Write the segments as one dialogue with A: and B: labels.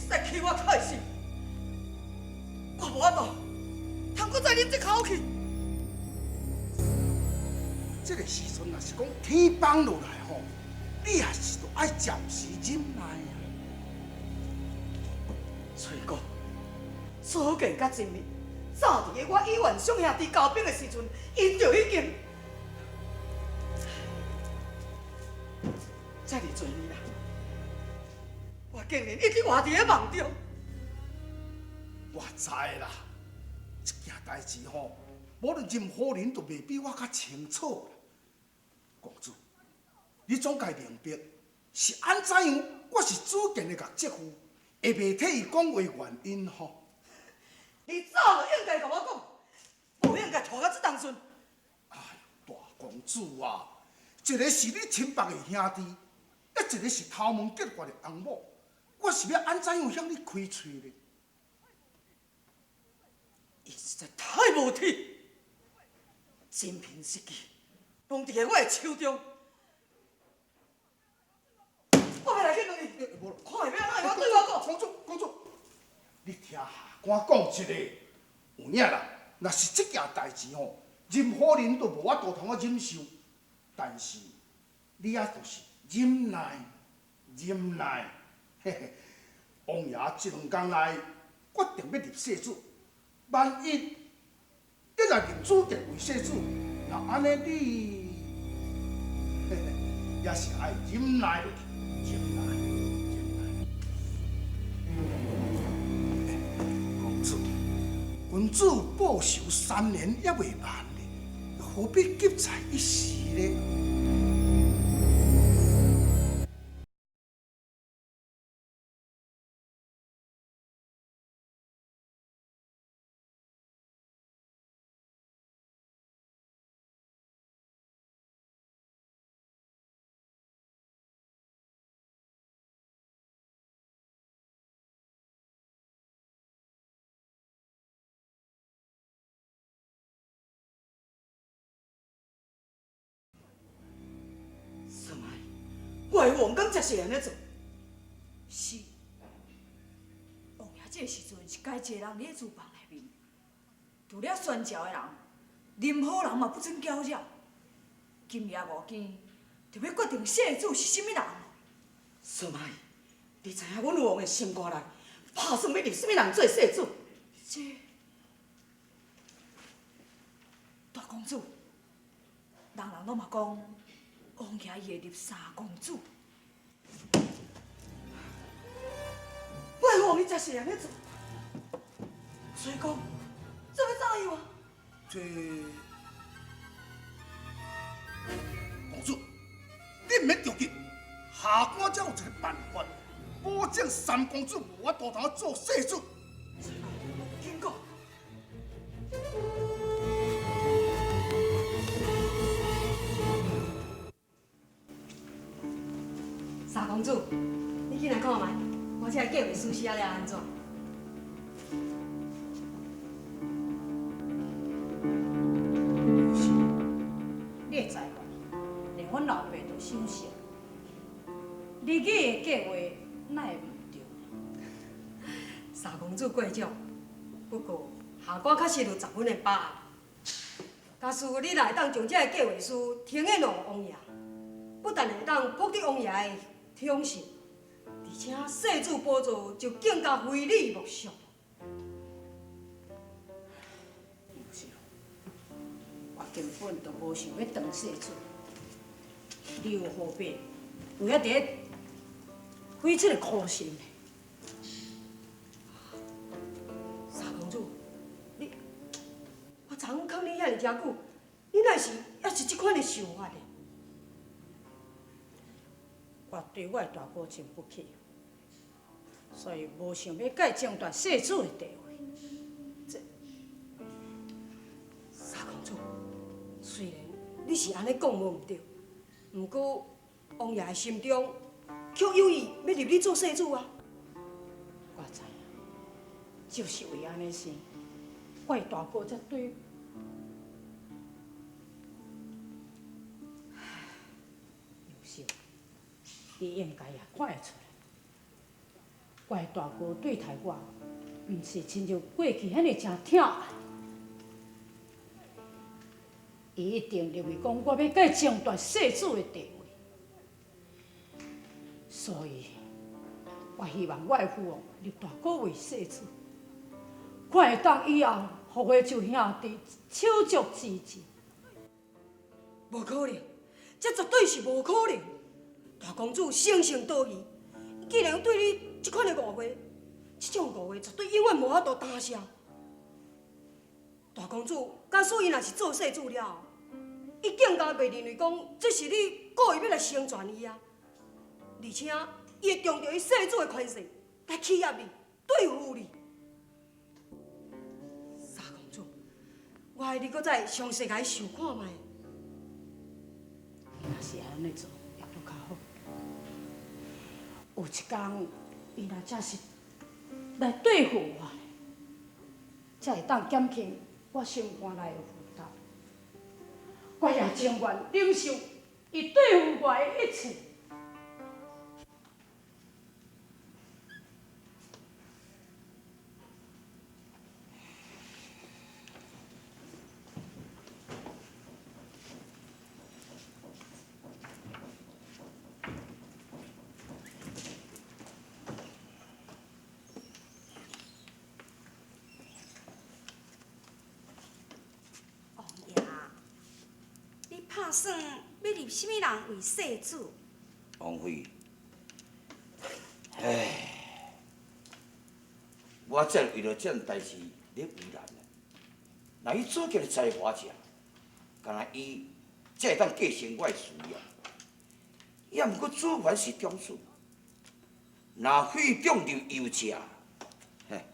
A: 實在欺我太深，我無法度通閣再忍這口氣。
B: 這個時陣若是講天崩落來吼，你也是著愛暫時忍耐啊。
A: 崔哥，祖健佮真密，早佇个我以元雙兄弟交兵的時陣，𪜶就已經遮爾濟年啦，我竟然一直活佇个夢中。
B: 我知啦，這件代誌吼，無論任何人都袂比我較清楚啦。公主，你總該明白，是按怎樣，我是主見的岳叔父，會袂替伊講話原因吼。
A: 你早就應該共我講，無應該拖到這當陣。
B: 哎呦，大公主啊，一个是你親爸的兄弟，啊，一个是頭毛結髮的翁某，我是欲按怎樣向你開喙呢？
A: 伊實在太無體，真憑實據，攏佇个我的手中。我欲來去問伊，看伊欲按怎會對我講。
B: 公主，公主，你聽下官講一個，有影啦。若是這件代誌吼，任何人都無法度通去忍受。但是你也就是忍耐，忍耐。嘿嘿，王爺這兩工內決定欲立世子，萬一你若認主見為世子，那按呢你，嘿嘿，也是愛忍耐落去，忍耐，忍耐。公主，君主報仇3年猶未晚呢，何必急在一時呢？
A: 算來，我的王敢真是按呢做？
C: 是，王爺這个時陣是該一个人佇咧廚房內面，除了宣召的人，任何人嘛不准攪擾。今夜五更，就欲決定世子是啥物人。
A: 算來，你知影阮王的心肝內拍算欲立啥物人做世子？
C: 這大公主，人人攏嘛講，王爺伊會立三公主。
A: 我的王伊真是按呢做，所以講，這欲怎樣啊？
B: 這公主，你毋免著急，下官才有一个辦法，保證三公主無法度通做世子。
A: 緊講。
D: 三公主，你進來看覓，我這个計畫書寫了按怎？
C: 是，你的才華，連阮老爸都賞識。你擬的計劃哪會毋對？
D: 三公主過獎，不過下官確實有十分的把握。假使你若會當將這个計劃書呈獻予王爺，不但會當博得王爺的寵信，而且世子寶座就更加非你莫屬。
C: 是，我根本就無想欲當世子，你又何必有遐佇咧費這个苦心呢？
D: 三公主，你，我昨昏囥你遐爾遮久，你哪是猶是這款的想法呢？
C: 我對我的大哥真不起，所以無想欲共伊爭奪世子的地位。這
D: 三公主，雖然你是按呢講無毋對，毋過王爺的心中卻有意欲立你做世子啊！
C: 我知影，就是為按呢生，我的大哥才對。劉秀，你應該也看會出來，
A: 我的大哥对待我，毋是亲像过去遐尔誠疼愛。伊一定認為講我欲共伊爭奪世子的地位，所以我希望我的父王立大哥為世子，看會當以後予華州兄弟手足之情。
D: 無可能，這絕對是無可能。大公子生性多疑，伊竟然對你這款的誤會，這種誤會絕對永遠無法度擔消。大公子，假使伊若是做世子了後，伊更加袂認為講這是你故意欲來成全伊啊，而且伊會仗著伊世子的權勢來欺壓你、對付你。三公主，我愛你閣再詳細共伊想看覓。
A: 若是按呢做，也閣較好。有一工，伊若真是來對付我，才會當減輕我心肝內的負擔。我也情願忍受伊對付我的一切。
E: 王爺，你拍算欲立啥物人為世子？
F: 王妃，唉，我正為著這件代誌咧為難啊。若伊祖籍的才華者，敢若伊才會當繼承我的事業。也毋過子凡是長子，若非中入幼者，嘿，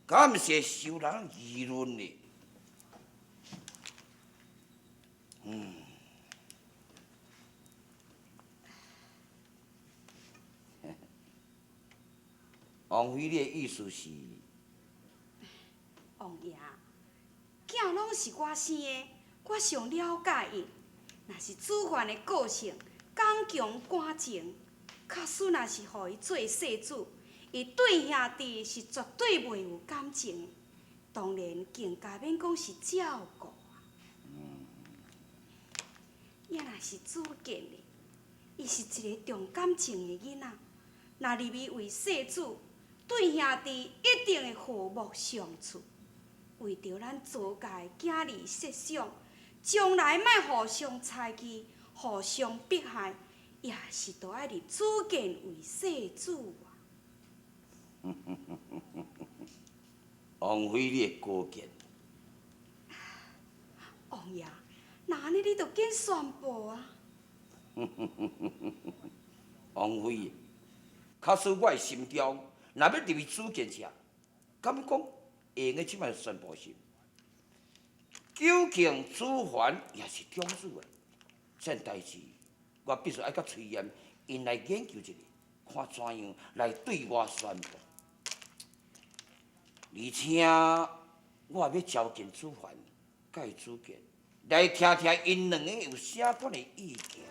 F: 敢毋是會受人議論的？嗯。王妃，你的意思是？
E: 王爺，囝攏是我生的，我上了解伊。若是子凡的個性剛強寡情，假使若是予伊做世子，伊對兄弟是絕對袂有感情，當然更加免講是照顧啊。也若是子建呢，伊是一个重感情的囡仔，若立伊為世子，對兄弟一定會和睦相處。為著咱曹家的子兒設想，將來莫互相猜忌、互相迫害，也是著愛立子建為世子啊。
F: 王妃，你的高見。
E: 王爺，那按呢你著緊宣布啊！
F: 王妃，假使我的心中若欲立伊子建者，敢欲講會用得這擺宣布是？究竟子凡也是長子的，這件代誌我必須愛佮崔焱𪜶來研究一下，看怎樣來對我宣布。而且我也欲召見子凡佮伊子建，來聽聽𪜶兩个有啥款的意見。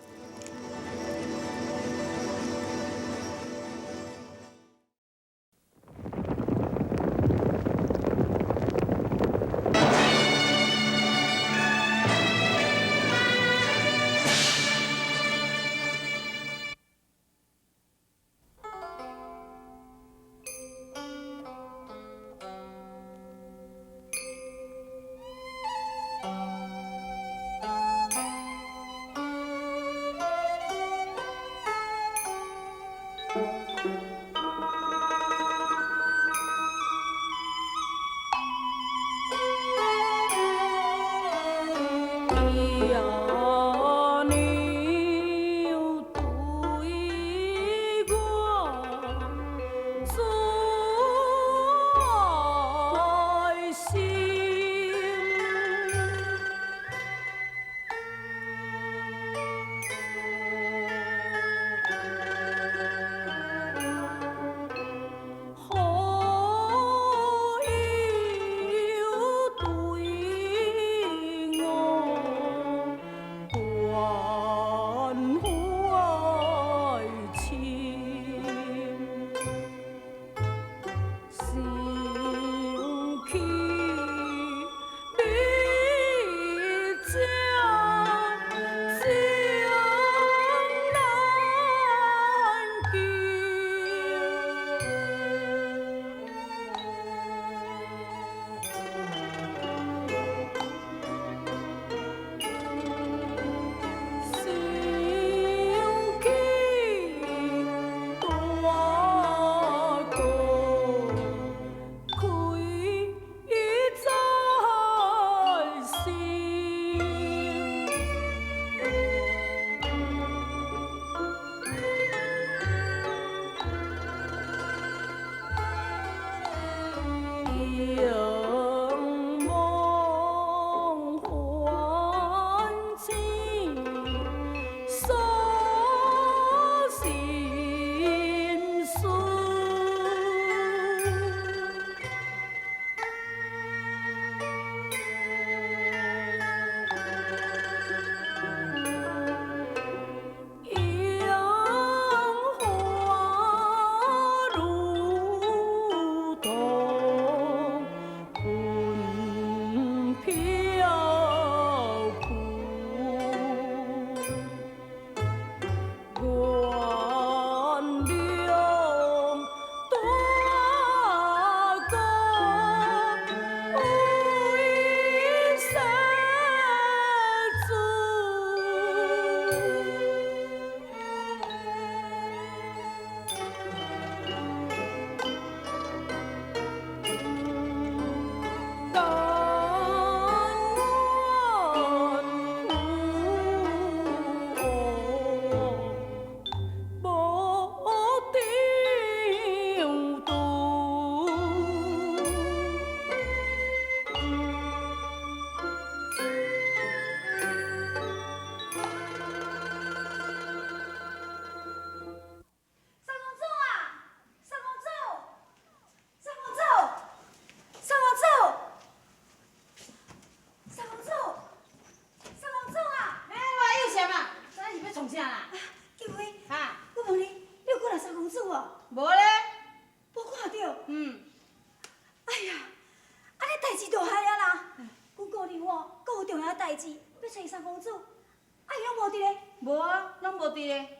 E: 拢無佇咧？
A: 無啊，攏無佇咧。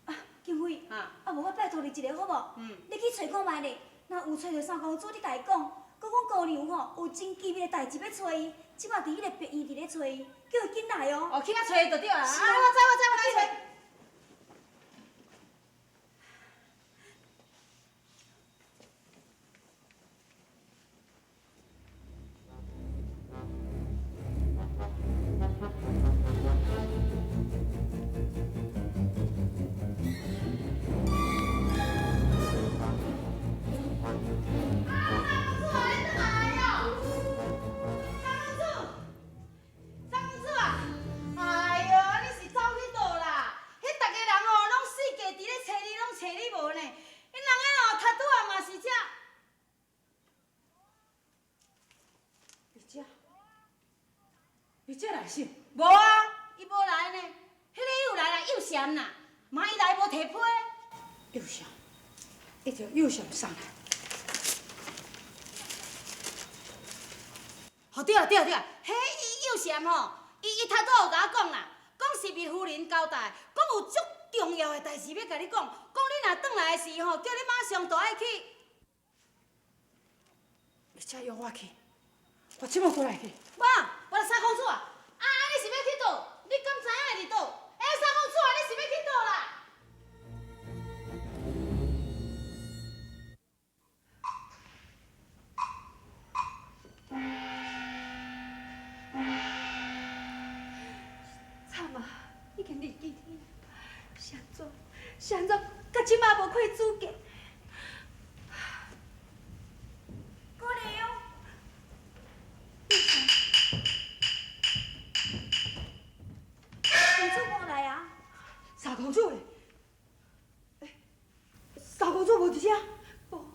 E: 啊，金輝，
A: 啊，
E: 啊無我拜託你一下好無？
A: 嗯。
E: 你去揣看覓咧，若有揣著三公主，你共伊講，講阮姑娘吼有真機密的代誌欲揣伊，這擺佇彼个別院佇咧揣伊，叫伊緊來哦。
A: 哦，去遐揣伊就對啊。
E: 是
A: 啊，我知我知，我來揣。三公主啊！哎哟，你是走去佗啦？彼逐家人哦，攏四界伫咧揣你，攏揣你無呢。彼人个哦，頭拄仔嘛是遮。佇遮，佇遮來是？無啊，伊無來呢。彼个又來啦，又禪啦，嘛伊來無提批。又禪，一定又禪送來。哦對啊對啊對啊，彼伊幼禪吼，伊伊頭拄仔有共我講啦，講是聶夫人交代，講有足重要的代誌欲共你講，講你若轉來的時吼，叫你馬上就愛去。你才約我去，我這馬過來去。無，無啦，三公主啊，啊啊，你是欲去佗？你敢知影會佇佗？欸，三公主啊，你是欲去佗啦？
G: 慘啊！已經二幾天，是按怎？是按怎？到這馬無看主見。
E: 姑娘，公主無來啊？
D: 三公主咧？欸，三公主無佇遮？
G: 無，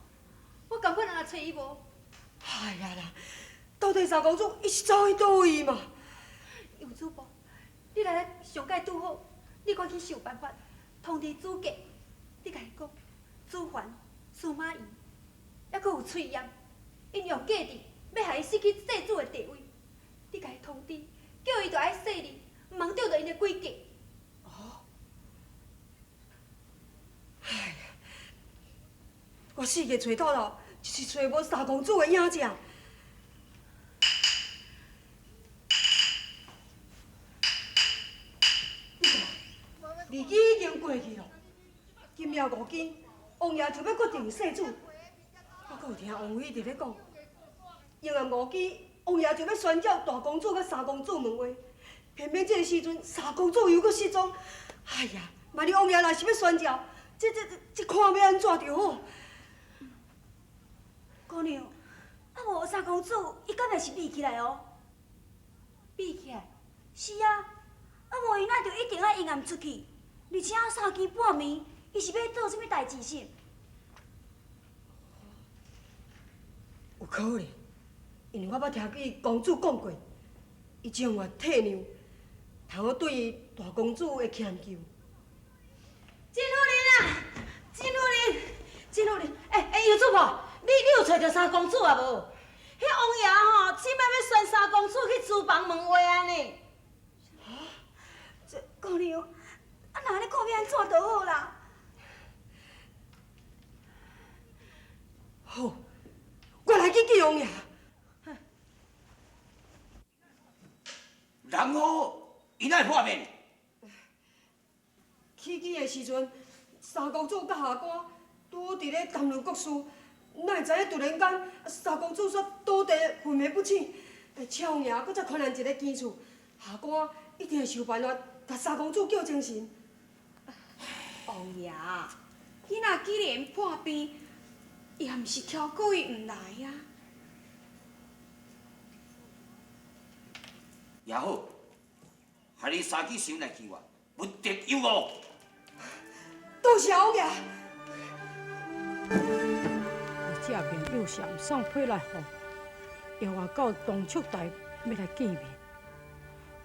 G: 我仝款人也揣伊無。
D: 哎呀啦，到底三公主伊是走去佗位嘛？
G: 楊主簿，你來咧上蓋拄好，你趕緊想辦法通知主家，你共伊講，朱桓、司馬懿，猶閣有崔焱，𪜶用計著欲害伊失去世主的地位，你共伊通知，叫伊著愛細膩，毋通中著𪜶的詭計。
D: 哦，哎呀，我四界揣透透，就是揣無三公主的影子。你看，日期已經過去咯，今夜五更，王爺就欲決定世主。我閣有聽王妃佇咧講，迎暗五更，王爺就欲宣召大公主佮三公主問話，偏偏這个時陣三公主又閣失蹤。哎呀，萬一王爺若是欲宣召，這這這這看欲按怎著好？
E: 姑娘，啊無三公主，伊敢袂是秘起來哦？
G: 秘起來？
E: 是啊，啊無伊哪著一定愛陰暗出去，而且三更半暝，伊是欲做啥物代誌是？
D: 有可能，因為我捌聽見公主講過，伊情願退讓，通好對大公主的牽求。
A: 金夫人啊，金夫人，金夫人，欸欸，尤主婆，你有揣著三公主啊無？彼王爺吼，這擺欲宣三公主去書房問話啊呢。
E: 啊，這姑娘，啊，若按呢看欲按怎就好啦？
D: 好，我來去見王爺。
F: 人好，伊哪會破面？
D: 起乩的時陣，三公主佮下官拄佇咧談論國事，哪會知影突然間三公主煞倒地昏迷不醒，請王爺閣再寬難一个更次，下官一定會想辦法共三公主叫精神。
E: 王爺，囡仔既然破病，也毋是超故意毋來啊。
F: 也好，害你三更時來見我，不得有誤。
D: 多謝王爺。
A: 這邊又想送批來予，約我到東竹台欲來見面，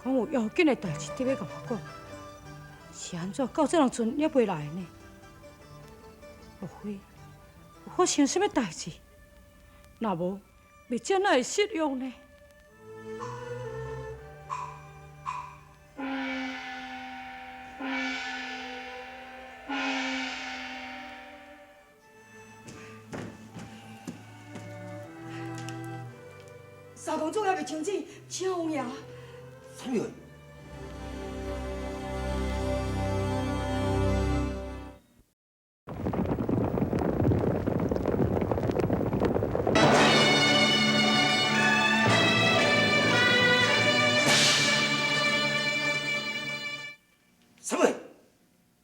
A: 講有要緊的代誌得欲共我講，是按怎到這當陣猶未來呢？莫非有發生啥物代誌？若無，蜜姐哪會失約呢？
D: 三公主猶未清醒，請王爺。
F: 啥物話？啥物？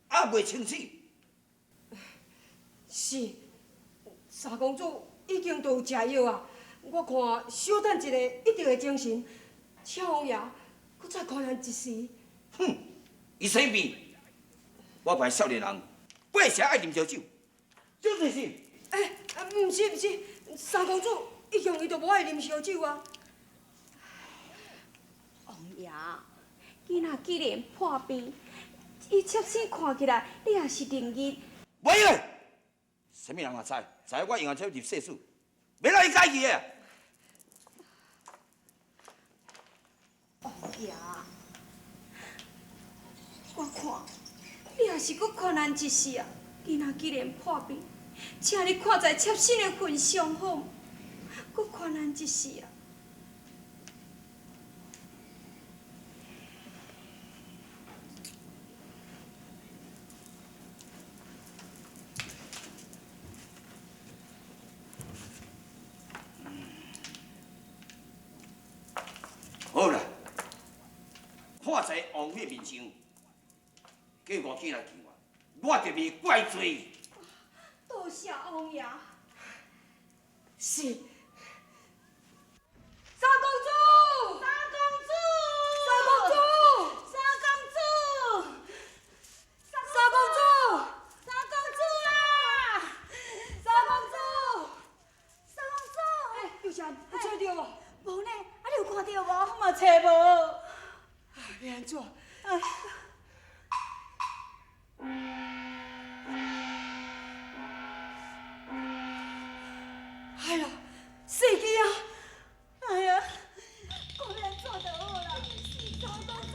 F: 还袂清醒？
D: 是，三公主已經都有食藥啊，我看小等一下一定會精神。請王爺，閣再寬咱一時。
F: 哼，伊生病，我看少年人八成愛啉燒酒，這就是。
D: 欸，毋是毋是，三公主一向伊都無愛啉燒酒啊。
E: 王爺，囡仔既然破病，伊切身看起來，你也是認認。
F: 袂用，啥物人嘛知，知我用阿入世事，袂讓伊家己的。
E: 王爺，我看你也是閣困難一時啊！囡仔既然破病，請你看在妾身的份上好，閣寬咱一時啊！
F: 好啦，看在王妃面上，叫我进来见我，我就袂怪罪。
E: 多谢王爷。
D: 是。三公主，
E: 三公主，
D: 三公主，
E: 三公主，
D: 三公主，
E: 三公主啊！
D: 三公主，
E: 三公主，
D: 欸，有啥有找著无？
E: 無呢，啊你有看著無？
A: 我嘛揣無。
D: 啊，欲按怎？
A: 哎。
D: 哎呀，死機啊！
A: 哎呀，我欲按怎就好啦？三公主。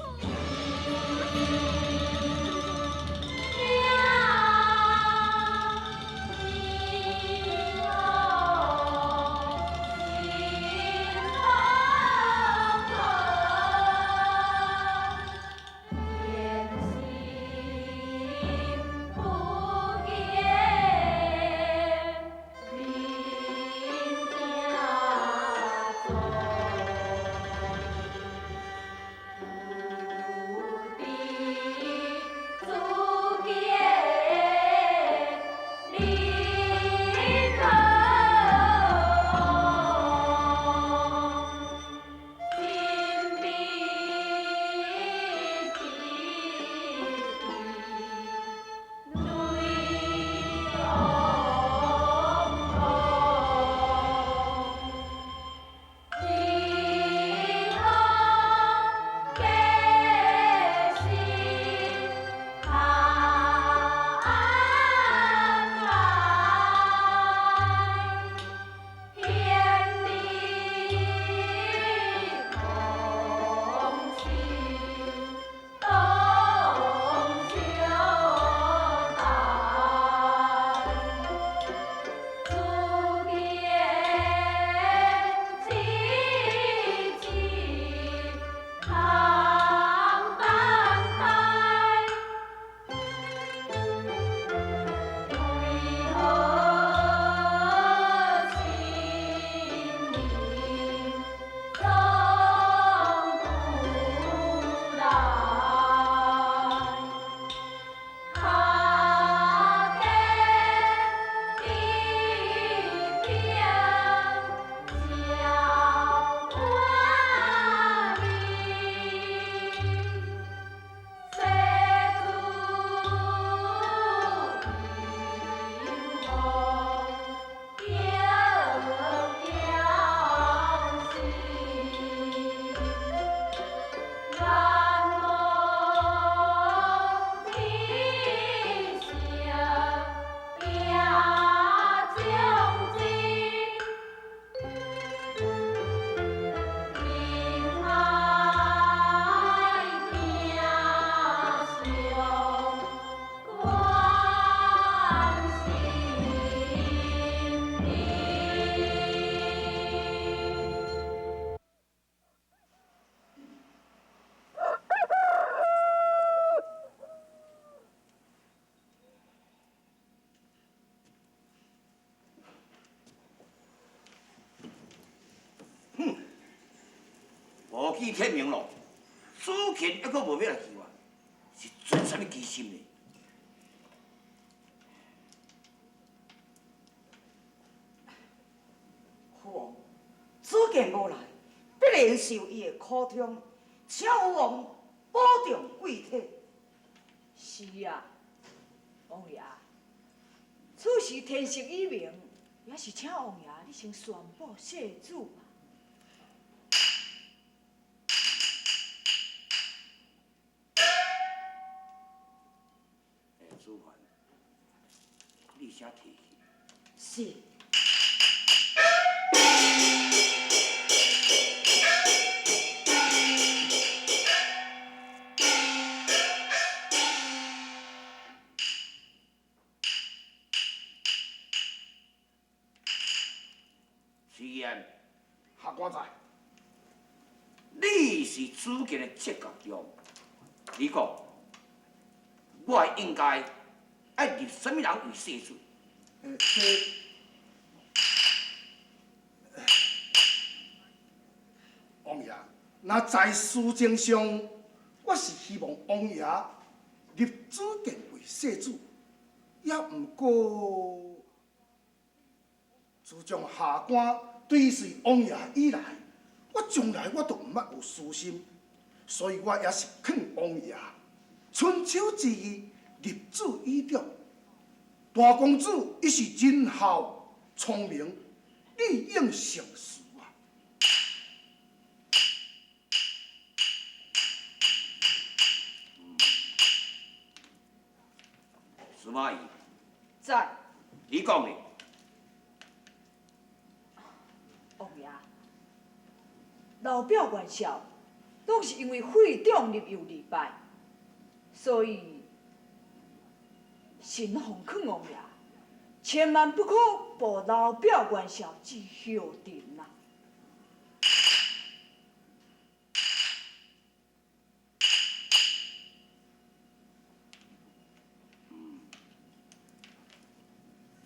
F: 见天明咯，子健犹阁无欲来见我，是存啥物机心呢？
H: 父王，子健无来，必然是有伊的苦衷，请父王保重贵体。
C: 是啊，王爷，此时天色已明，也是请王爷你先宣布世子吧。
F: 子凡，你写提去。
H: 是。
F: 虽然
B: 下官在，
F: 你是子健的七角中，你讲，我应该爱立啥物人为世子？
B: 这王爷，若在事情上，我是希望王爷立子健为世子，也毋过，自从下官追随王爷以来，我从来我都毋捌有私心，所以我也是劝王爷春秋之义，立子以长。大公子伊是仁孝聪明，理应成事啊。
F: 司马懿，
C: 在。
F: 你讲的。
C: 王爷，老表袁绍，拢是因为费长立幼而败，所以臣奉劝王爷，千万不可步老表袁绍之后尘啊！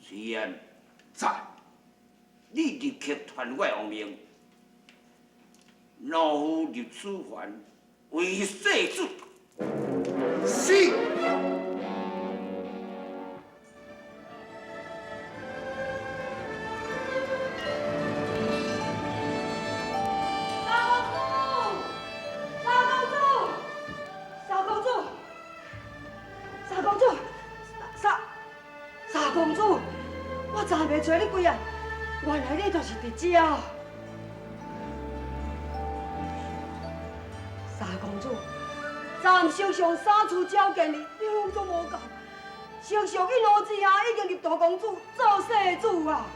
F: 虽然
B: 在，
F: 你立刻传我王命，老夫立子凡为世子。
B: 是。
G: 三公主，三公主，三公主，三公主，三三公主，我早袂找你几日，原来你就是伫遮。三公主，昨暗丞相三次召见你，你拢总无到。丞相一怒之下，已经立大公主做世子啊！